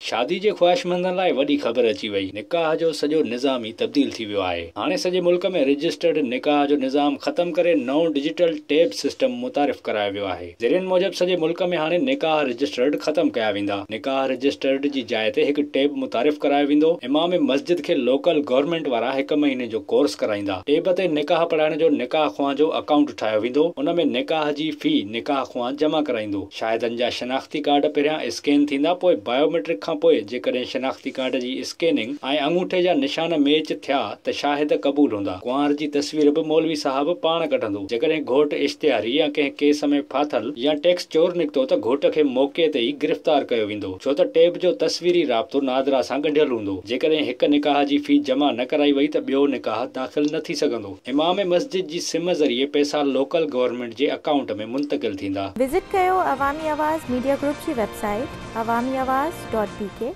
شادي جي خواهشمندن لاء وڏي خبر اچي وئي، نڪاح جو سڄو نظام ئي تبديل ٿي ويو آهي. هاڻي سڄي ملڪ ۾ رجسٽرڊ نڪاح جو نظام ختم ڪري نئون ڊجيٽل ٽيب سسٽم متعارف ڪرايو ويو آهي. ذريعن موجب سڄي ملڪ ۾ هاڻي نڪاح رجسٽرڊ ختم ڪيا ويندا. نڪاح رجسٽرڊ جي جاء تي هڪ ٽيب متعارف ڪرايو ويندو. امام مسجد کي لوڪل گورنمينٽ وارا هڪ مهيني جو ڪورس ڪرائيندا. ٽيب تي نڪاح پڙهائڻ جو نڪاح خوان جو اڪائونٽ ٺاهيو ويندو. ان ۾ نڪاح جي في نڪاح خوان جمع ڪرائيندو. شاهدن جا شناختي ڪارڊ پهريان اسڪين ٿيندا پوء بايوميٽرڪ کان پوء جيڪڏهن شناختي ڪارڊ جي اسڪيننگ ۽ اڱوٺي جا نشان ميچ ٿيا ته شاهد قبول هوندا. ڪنوار جي تصوير به مولوي صاحب پاڻ ڪڍندو. جيڪڏهن گهوٽ اشتهاري يا ڪنهن ڪيس ۾ ڦاٿل يا ٽيڪس چور نڪتو ته گهوٽ کي موقعي تي ئي گرفتار ڪيو ويندو ڇو ته ٽيب جو تصويري رابطو نادرا سان ڳنڍيل هوندو. جيڪڏهن هڪ نڪاح جي في جمع نه ڪرائي وئي ته ٻيو نڪاح داخل نه ٿي سگهندو. امام مسجد جي سم ذريعي پئسا لوڪل گورنمينٽ جي اڪائونٽ ۾ منتقل ٿيندا. وزٽ ڪيو عوامي آواز ميڊيا گروپ جي website Awami Awaz dot B K.